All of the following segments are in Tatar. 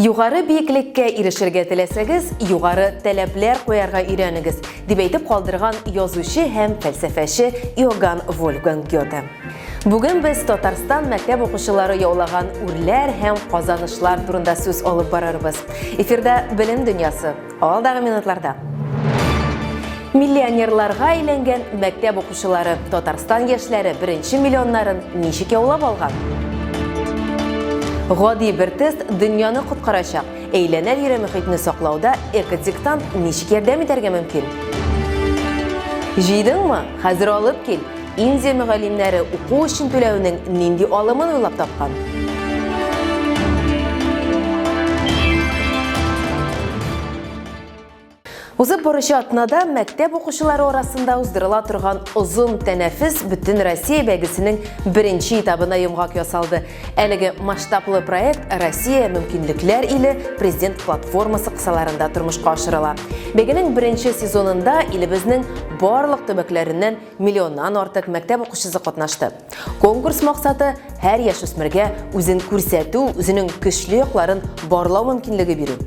Югары биеклеккә ирешергә теләсәгез, югары таләпләр куярга өйрәнегез, дип әйтеп калдырган язучы һәм фәлсәфәче Иоганн Вольфганг Гёте. Бүген без Татарстан мәктәп укучылары яулаган үрләр һәм казанышлар турында сүз алып барырбыз. Эфирда Белем дөньясы. Алдагы минутларда. Миллионерларга әйләнгән мәктәп укучылары Татарстан яшьләре беренче миллионнарын ничек яулап алган? Гади бер тест дөньяны коткарачак. Әйләнә-тирә мөхитне саклауда экодиктант ничек ярдәм итәргә мөмкин? Җыйдыңмы? Хәзер алып кил. Индия мөгаллимнәре уку өчен түләүнең нинди алымын уйлап тапкан? Узып баручы атнада мәктәп укучылары арасында уздырыла торган озын тәнәфес бөтен Россия бәйгесенең беренче этабына йомгак ясалды. Әлеге масштаблы проект Россия мөмкинлекләр иле президент платформасы кысаларында тормышка ашырыла. Бәйгенең беренче сезонында илебезнең барлык төбәкләреннән Миллионнан артык мәктәп укучысы катнашты. Конкурс максаты һәр яшүсмергә үзен күрсәтү, үзенең көчле якларын барлау мөмкинлеге бирү.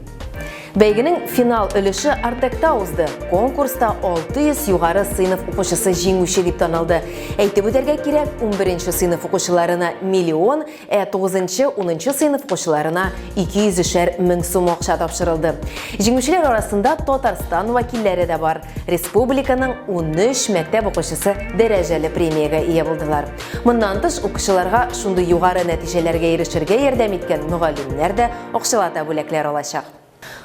Бәйгенең финал өлеше Артекта узды. Конкурста 600 югары сыйныф укучысы җиңүче дип танылды. Әйтеп үтәргә кирәк, 11 сыйныф укучыларына миллион, Ә тугызынчы, унынчы сыйныф укучыларына 200 мең сум акча тапшырылды. Җиңүчеләр арасында Татарстан вәкилләре дә бар. Республиканың 13 мәктәп укучысы дәрәҗәле премиягә ия булдылар. Моннан тыш, укучыларга шундый югары нәтиҗәләргә ирешергә ярдәм иткән мөгаллимнәр дә акчалата бүләкләр алачак.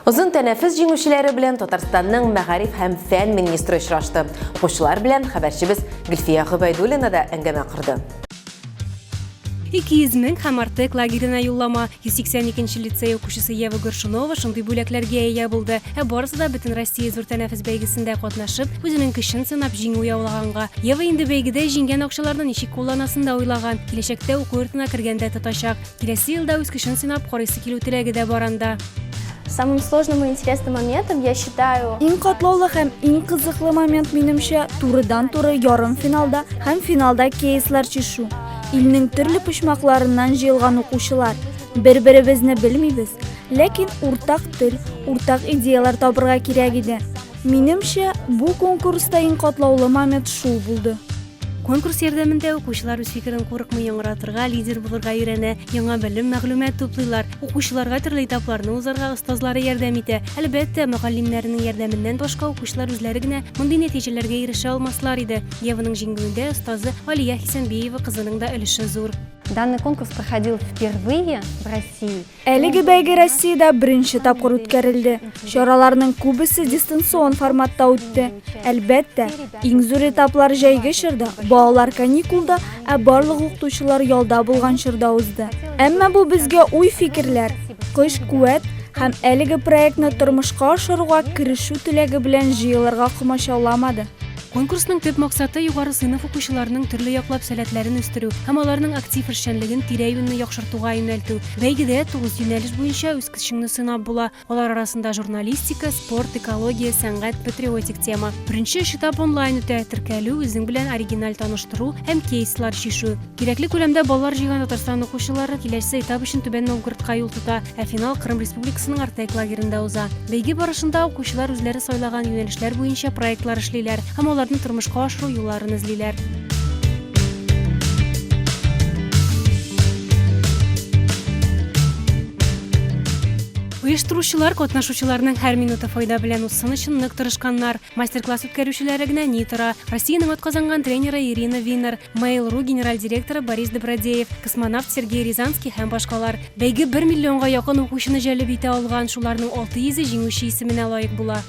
Озын тәнәфес җиңүчеләре белән Татарстанның мәгариф һәм фән министры очрашты. Укучылар белән хәбәрчебез Гөлфия Гобәйдуллина да әңгәмә корды. 200 мең һәм Артек лагерена юллама. 182 нче лицей укучысы Ева Горшунова шундый бүләкләргә ия булды. Ә барысы да бөтен Россия зур тәнәфес бәйгесендә катнашып, үзенең көчен сынап җиңү яулаганга. Ева инде бәйгедә җиңгән акчаларны ничек кулланасын да уйлаган. Киләчәктә уку йортына кергәндә тотачак. Киләсе елда үз көчен сынап карыйсы килү теләге дә бар анда. Самым сложным и интересным моментом, я считаю... Иң катлаулы һәм иң кызыклы момент, минемчә, турыдан-туры ярымфиналда һәм финалда кейслар чишү. Илнең төрле почмакларыннан җыелган укучылар. Бер-беребезне белмибез, ләкин уртак тел, уртак идеяләр табырга кирәк иде. Минемчә, бу конкурста иң катлаулы момент шул булды. Конкурс ярдәмендә укучылар үз фикерен курыкмый яңгыратырга, лидер булырга өйрәнә, яңа белем, мәгълүмат туплыйлар. Укучыларга төрле этапларны узарга остазлары ярдәм итә. Әлбәттә, мөгаллимнәренең ярдәменнән башка укучылар үзләре генә мондый нәтиҗәләргә ирешә алмаслар иде. Еваның җиңүендә остазы Алия Хисәнбиева кызының да өлеше зур. Данный конкурс проходил впервые в России. Әлеге бәйге Россиядә беренче тапкыр үткәрелде. Чараларның күбесе дистанцион форматта үтте. Әлбәттә, иң зур этаплар җәйге чорда, балалар каникулда, ә барлык укытучылар ялда булган чорда узды. Әмма бу безгә уй-фикерләр, көч-куәт һәм әлеге проектны тормышка ашыруга керешү теләге белән җыелырга комачауламады. Конкурсның төп максаты, югары сыйныф укучыларының төрле яклап сәләтләрен үстерү һәм аларның актив эшчәнлеген тирә-юньне яхшыртуга юнәлтү. Бәйгедә тугыз юнәлеш буенча үз көчеңне сынап була. Алар арасында журналистика, спорт, экология, сәнгать, патриотик тема. Беренче өч этап онлайн үтә, теркәлү, үзең белән оригиналь таныштыру һәм кейслар чишү. Кирәкле күләмдә баллар җыйган Татарстан укучылары киләсе этап өчен Түбән Новгородка юл тота, ә финал Кырым Республикасының Артек лагеренда уза. Бәйге барышында укучылар үзләре сайлаган юнәлешләр буенча проектлар эшлиләр һәм аларны тормышка ашыру юлларын эзлиләр. Оештыручылар катнашучыларның һәр минуты файда белән узсын өчен нык тырышканнар. Мастер-класс үткәрүчеләре генә ни тора. Россиянең атказанган тренеры Ирина Винер, Mail.ru генераль директоры Борис Добродеев, космонавт Сергей Рязанский һәм башкалар. Бәйге бер миллионга якын укучыны җәлеп итә алган, шуларның 600-е җиңүче исеменә лаек була.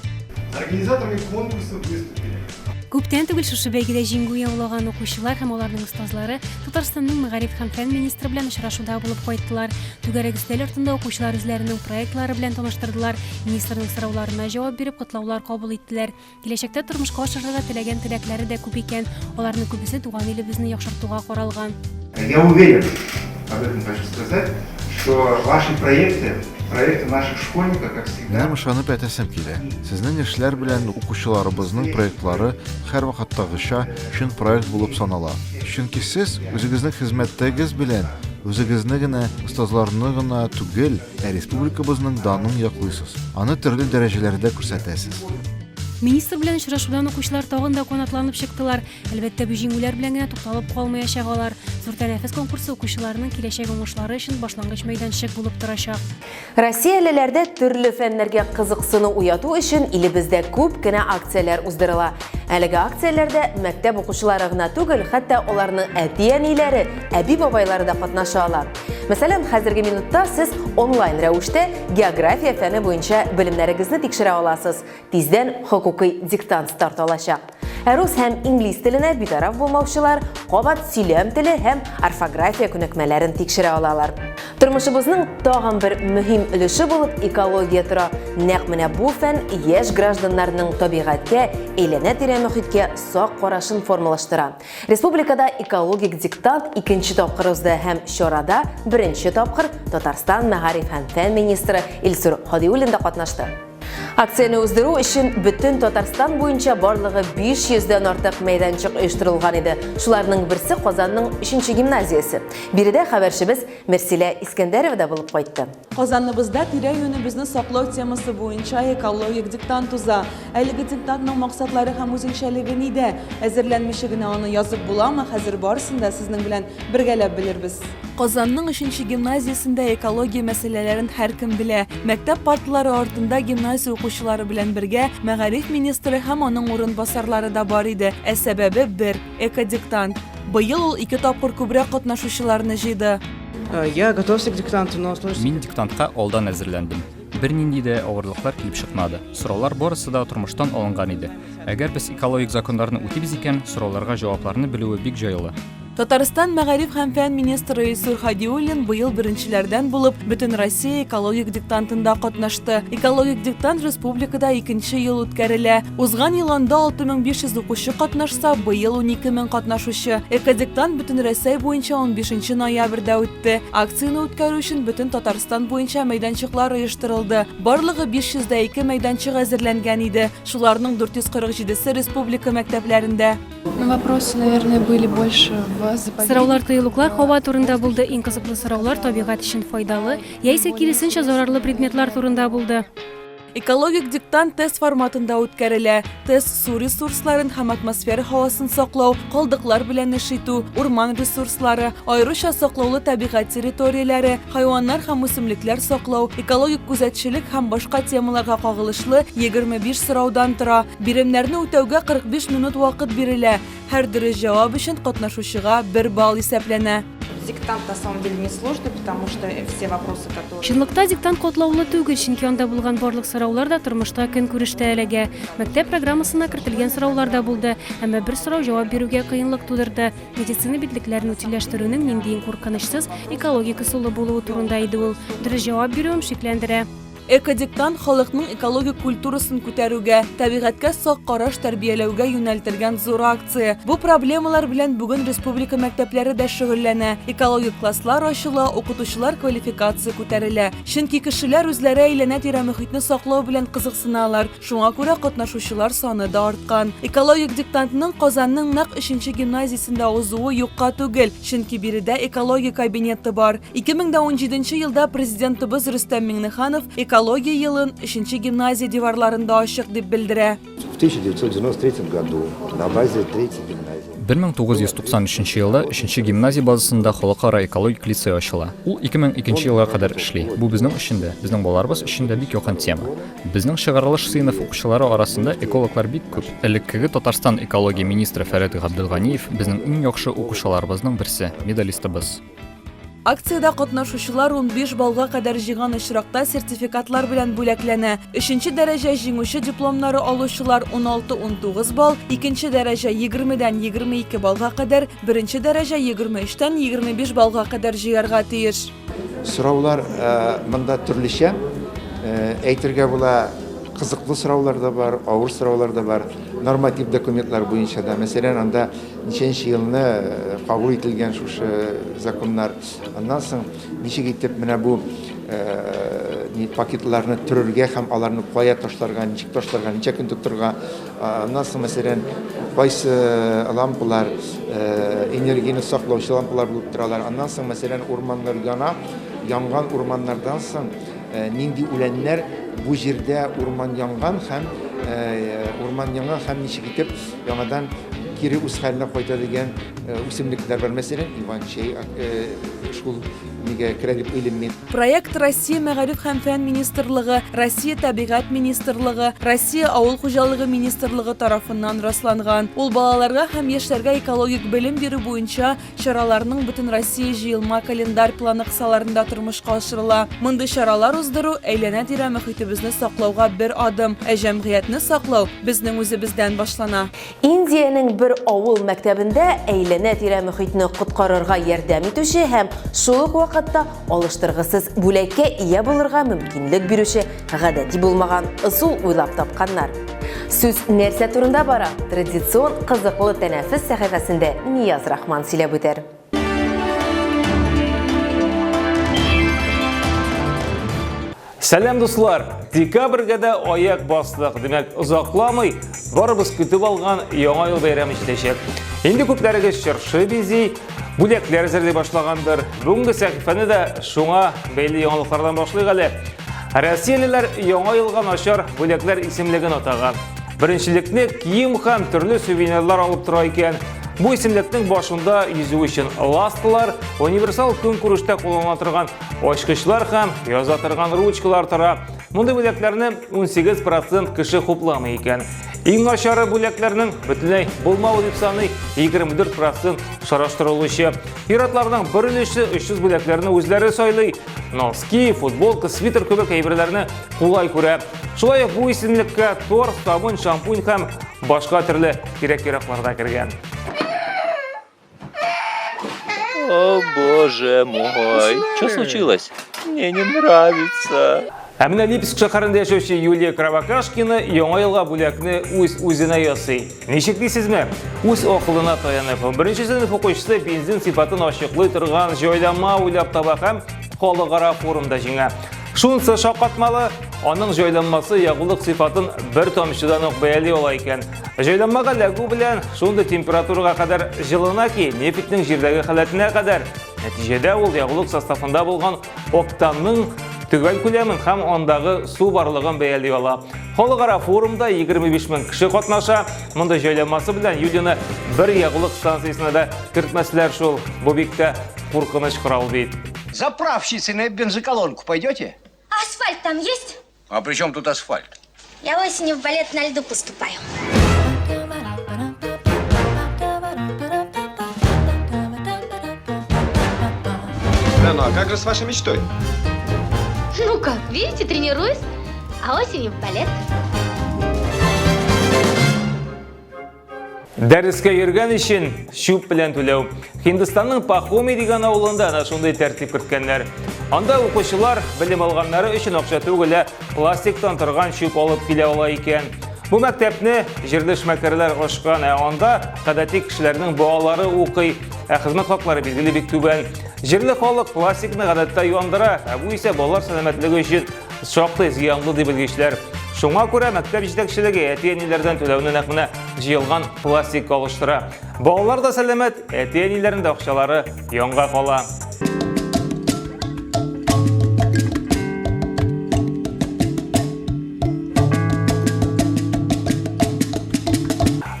Организаторами конкурса выступили. Күптән түгел шушы бәйгедә җиңү яулаган укучылар һәм аларның остазлары Татарстанның мәгариф һәм фән министры белән очрашуда булып кайттылар. Түгәрәк өстәл артында укучылар үзләренең проектлары белән таныштырдылар, министрның сорауларына җавап биреп, котлаулар кабул иттеләр. Киләчәктә тормышка ашырырга теләгән теләкләре дә күп икән. Аларның күбесе туган илебезне яхшыртуга каралган. Я уверен, об этом хочу сказать, что ваши проекты, проекты наших школьников, как всегда. Минем ышанып әйтәсем килә, сезнең эшләр белән укучыларыбызның проектлары һәрвакыттагыча чын проект булып санала. Чөнки сез үзегезнең хезмәтегез белән. Үзегезне генә, остазларны гына түгел, ә республикабызның данын яклыйсыз. Аны төрле дәрәҗәләрдә күрсәтәсез. Министр белән очрашудан укучылар тагын да канатланып чыктылар. Әлбәттә, бу җиңүләр белән генә тукталып калмаячак алар. Зур тәнәфес конкурсы укучыларның киләчәк уңышлары өчен башлангыч мәйданчык булып торачак. Россиялеләрдә төрле фәннәргә кызыксыну уяту өчен илебездә күп кенә акцияләр уздырыла. Әлеге акцияләрдә мәктәп укучылары гына түгел, хәтта аларның әти-әниләре, әби-бабайлары да катнаша ала. Мәсәлән, хәзерге минутта сез онлайн рәвештә география фәне буенча белемнәрегезне тикшерә аласыз. Тиздән хокукый диктант старт алачак. Ә рус һәм инглиз теленә битараф булмаучылар кабат сөйләм теле һәм орфография күнекмәләрен тикшерә алалар. Тормышыбызның тагын бер мөһим өлеше булып экология тора. Нәкъ менә бу фән яшь гражданнарның табигатькә, әйләнә-тирә мөхиткә сак карашын формалаштыра. Республикада экологик диктант икенче тапкыр узды һәм чарада беренче тапкыр Татарстан мәгариф һәм фән министры Илсур Һадиуллин да катнашты. Акцияне уздыру өчен бөтен Татарстан буенча барлыгы 500 дән артык мәйданчык оештырылган иде. Шуларның берсе Казанның 3 гимназиясе. Биредә хәбәрчебез Мерсилә Искәндәрова да булып кайтты. Казаныбызда тирә-юнебезне саклау темасы буенча экологик диктант уза. Әлеге диктантның максатлары һәм үзенчәлеге нидә? Әзерләнмичә генә аны язып буламы? Хәзер барысын да сезнең белән бергәләп белербез. Казанның өченче гимназиясендә экология мәсьәләләрен һәркем белә. Мәктәп парталары артында гимназия укучылары белән бергә мәгариф министры һәм аның урынбасарлары да бар иде. Ә сәбәбе бер, экодиктант. Быел ул ике тапкыр күбрәк катнашучыларны җыйды. Я готовился к диктанту, но сложности... Мин диктантка алдан әзерләндем. Бернинди дә авырлыклар килеп чыкмады. Сораулар барысы да тормыштан алынган иде. Әгәр без экологик законнарны үтибез икән, сорауларга җавапларны белүе бик җайлы. Татарстан мәгариф һәм фән министры Илсур Һадиуллин быел беренчеләрдән булып Бөтенроссия экологик диктантында катнашты. Экологик диктант республикада икенче ел үткәрелә. Узган ел анда 6500 укучы катнашса, быел 12 мең катнашучы. Экодиктант Бөтенрәсәй буенча 15 ноябрьдә үтте. Акцияне үткәрү өчен бөтен Татарстан буенча мәйданчыклар оештырылды. Барлыгы 502 мәйданчык әзерләнгән иде. Шуларның 447-се республика мәктәпләрендә. Вопросы, наверное, были больше в заповедниках. Сораулар тыюлыклар һава турында булды, иң кызыклы сораулар табигать өчен файдалы, яисә киресенчә зарарлы предметлар турында булды. Экологик диктант тест форматында үткәрелә. Тест су ресурсларын һәм атмосфера һавасын саклау, калдыклар белән эш итү, урман ресурслары, аеруча саклаулы табигать территорияләре, хайваннар һәм үсемлекләр саклау, экологик күзәтчелек һәм башка темаларга кагылышлы 25 сораудан тора. Биремнәрне үтәүгә 45 минут вакыт бирелә. Һәр дөрес җавап өчен катнашучыга бер балл исәпләнә. Диктант на самом деле несложный, потому что все вопросы, которые... Чынлыкта диктант катлаулы түгел, чөнки анда булган барлык сораулар да тормышта көнкүрештә эләгә. Мәктәп программасына кертелгән сораулар да булды, әмма бер сорау җавап бирүгә кыенлык тудырды. Медицина битлекләрен утильләштерүнең нинди иң куркынычсыз экологик ысулы булуы турында иде ул. Дөрес җавап бирүем шикләндерә. Экодиктант халыкның экологик культурасын күтәрүгә, табигатькә сак караш тәрбияләүгә юнәлтелгән зур акция. Бу проблемалар белән бүген республика мәктәпләре дә шөгыльләнә. Экологик класслар ачыла, укытучылар квалификация күтәрелә. Чөнки кешеләр үзләре әйләнә-тирә мөхитне саклау белән кызыксыналар. Шуңа күрә катнашучылар саны да арткан. Экологик диктантның Казанның нәкъ өченче гимназиясендә узуы юкка түгел, чөнки биредә экология кабинеты бар. 2017 елда Президентыбыз Рөстәм Миңнеханов Экология елын өченче гимназия диварларында ачык дип белдерә. В 1993 году на базе третьей гимназии 1993 елда өченче гимназия базасында Халыкара экологик лицей ачыла. Ул 2002 елга кадәр эшли. Бу безнең өчен дә, безнең балаларыбыз өчен дә бик якын тема. Безнең чыгарылыш сыйныф укучылары арасында экологлар бик күп. Элеккеге Татарстан экология министры Фәрит Габделганиев безнең иң яхшы укучыларыбызның берсе, медалистыбыз. Акциядә катнашучылар 15 баллга кадәр җыйган очракта сертификатлар белән бүләкләнә. Өченче дәрәҗә җиңүче дипломнары алучылар 16-19 балл, икенче дәрәҗә 20 дән 22 баллга кадәр, беренче дәрәҗә 23 тән 25 баллга кадәр җыярга тиеш. Сораулар монда төрлечә. Әйтергә була, кызыклы сораулар да бар, авыр сораулар да бар. Норматив документлар буенча да, мәсәлән, анда ничәнче елны кабул ителгән шушы законнар. Аннан соң ничек итеп менә бу пакетларны төрергә һәм аларны кая ташларга, ничек ташларга, ничә көн тотырга. Аннан соң, мәсәлән, кайсы лампалар энергияне саклаучы лампалар булып торалар. Аннан соң, мәсәлән, урманнар яна, янган урманнардан соң нинди үләннәр бу җирдә урман янган һәм урман янган һәм ничек итеп яңадан кире үз хәленә кайта дигән үсемлекләр бар. Мәсәлән, иван-чәй шул нигә керә дип уйлыйм мин. Проект Россия Мәгариф һәм фән министрлыгы, Россия Табигать министрлыгы, Россия Авыл хуҗалыгы министрлыгы тарафыннан расланган. Ул балаларга һәм яшьләргә экологик белем бирү буенча Чараларның Бөтенроссия җыелма календарь планы кысаларында тормышка ашырыла. Мондый чаралар уздыру, әйләнә-тирә мохитебезне саклауга бер адым, ә җәмгыятьне саклау безнең үзебездән башлана. Индиянең бер авыл мәктәбендә әйләнә-тирә мохитне коткарырга ярдәм итүче һәм шул ук вакытта алыштыргысыз бүләккә ия булырга мөмкинлек бирүче гадәти булмаган ысул уйлап тапканнар. Сүз нәрсә турында бара? Традицион кызыклы тәнәфес сәхифәсендә Нияз Рахман сөйләп үтәр. Сәлам, дуслар! Декабрьгә дә аяк бастык. Димәк, озакламый барыбыз көтеп алган Яңа ел бәйрәме җитәчәк. Инде күпләрегез чыршы бизи, бүләкләр әзерли башлагандыр. Бүгенге сәхифәне дә шуңа бәйле яңалыклардан башлыйк әле. Россиялеләр Яңа елга начар бүләкләр исемлеген атаган. Беренчелекне кием һәм төрле сувенирлар алып тора икән. Бу исемлекнең башында йөзү өчен ласталар, универсал көнкүрештә кулланыла торган ачкычлар һәм яза торган ручкалар тора. Мондый бүләкләрне 18% кеше хупламый икән. Иң начары бүләкләрнең бөтенләй булмавы дип саный 24% сораштырылучы. Ир-атларның бер өлеше 300 бүләкләрне үзләре сайлый. Носки, футболка, свитер кебек әйберләрне кулай күрә. Шулай ук бу исемлеккә торф, сабын, шампунь һәм башка төрле кирәк-яраклар да кергән. О, боже мой, что случилось? Мне не нравится. Ә менә Липецк шәһәрендә яшәүче Юлия Кровокашкина яңа елга бүләкне үз-үзенә ясый. Ничек дисезме? Үз акылына таянып, беренче сыйныф укучысы бензин сыйфатын ачыклый торган җайланма уйлап таба һәм халыкара форумда җиңә. Шунысы шаккатмалы, аның җайланмасы ягулык сыйфатын бер тамчыдан ук бәяли ала икән. Җайланмага эләгү белән шундый температурага кадәр җылына ки, нефтьнең җирдәге халәтенә кадәр. Нәтиҗәдә ул ягулык составында булган октанның төгәл күләмен һәм андагы су барлыгын бәяли ала. Халыкара форумда 25 мең кеше катнаша. Мондый җайланмасы белән Юлияне бер ягулык станциясенә дә кертмәсләр шул. Бу бик тә куркыныч корал бит. Заправщицей на бензоколонку пойдете? Асфальт там есть? А при чем тут асфальт? Я осенью в балет на льду поступаю. Да, ну а как же с вашей мечтой? Ну как, видите, тренируюсь, а осенью в балет. Дәрескә йөргән өчен чүп белән түләү. Һиндстанның Пахоми дигән авылында әнә шундый тәртип керткәннәр. Анда укучылар белем алганнары өчен акча түгел, ә пластиктан торган чүп алып килә ала икән. Бу мәктәпне җирле эшмәкәрләр ачкан, ә анда гадәти кешеләрнең балалары укый, ә хезмәт хаклары билгеле бик түбән. Җирле халык пластикны гадәттә яндыра, ә бу исә балалар сәламәтлеге өчен Шактый зыянлы ди белгечләр. Шуңа күрә мәктәп җитәкчелеге әти-әниләрдән түләүне нәкъ менә җыелган пластикка алыштыра. Балалар да сәламәт, әти-әниләрнең дә акчалары янга кала.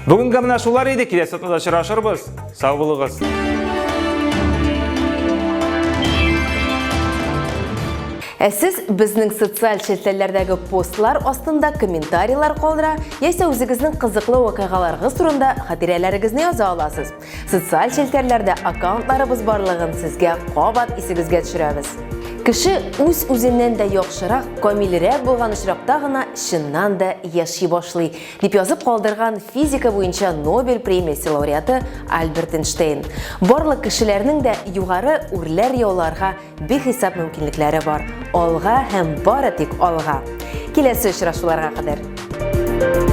Бүгенгә менә шулар иде. Киләсе атнада очрашырбыз. Сау булыгыз. Ә сез безнең социаль челтәрләрдәге постлар астында комментарийлар калдыра, яисә үзегезнең кызыклы вакыйгаларыгыз турында хатирәләрегезне яза аласыз. Социаль челтәрләрдә аккаунтларыбыз барлыгын сезгә кабат исегезгә төшерәбез. Кеше үз-үзеннән дә яхшырак, камилрәк булган очракта гына чыннан да яши башлый, дип язып калдырган физика буенча Нобель премиясе лауреаты Альберт Эйнштейн. Барлык кешеләрнең дә югары үрләр яуларга бихисап мөмкинлекләре бар. Алга һәм бары тик алга. Киләсе очрашуларга кадәр.